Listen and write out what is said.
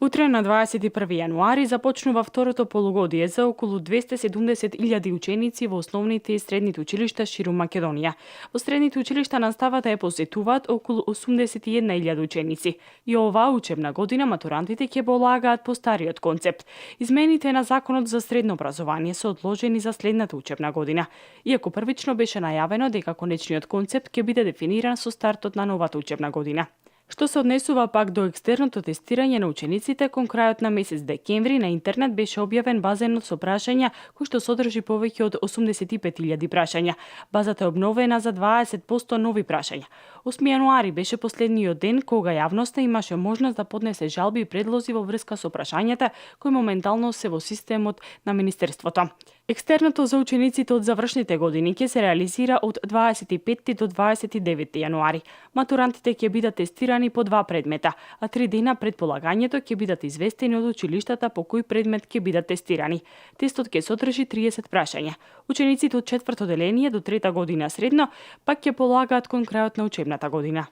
Утре на 21 јануари започнува второто полугодие за околу 270.000 ученици во основните и средните училишта ширум Македонија. Во средните училишта наставата ја посетуваат околу 81.000 ученици. И оваа учебна година матурантите ќе полагаат по стариот концепт. Измените на Законот за средно образование се одложени за следната учебна година, иако првично беше најавено дека конечниот концепт ќе биде дефиниран со стартот на новата учебна година. Што се однесува пак до екстерното тестирање на учениците, кон крајот на месец декември на интернет беше објавен базенот со прашања кој што содржи повеќе од 85.000 прашања. Базата е обновена за 20% нови прашања. 8 јануари беше последниот ден кога јавноста имаше можност да поднесе жалби и предлози во врска со прашањата кои моментално се во системот на Министерството. Екстерното за учениците од завршните години ќе се реализира од 25 до 29 јануари. Матурантите ќе бидат тестирани по 2 предмета, а 3 дена пред полагањето ќе бидат известени од училиштата по кој предмет ќе бидат тестирани. Тестот ќе содржи 30 прашања. Учениците од 4-то деление до 3-та година средно пак ќе полагаат кон крајот на учебната година.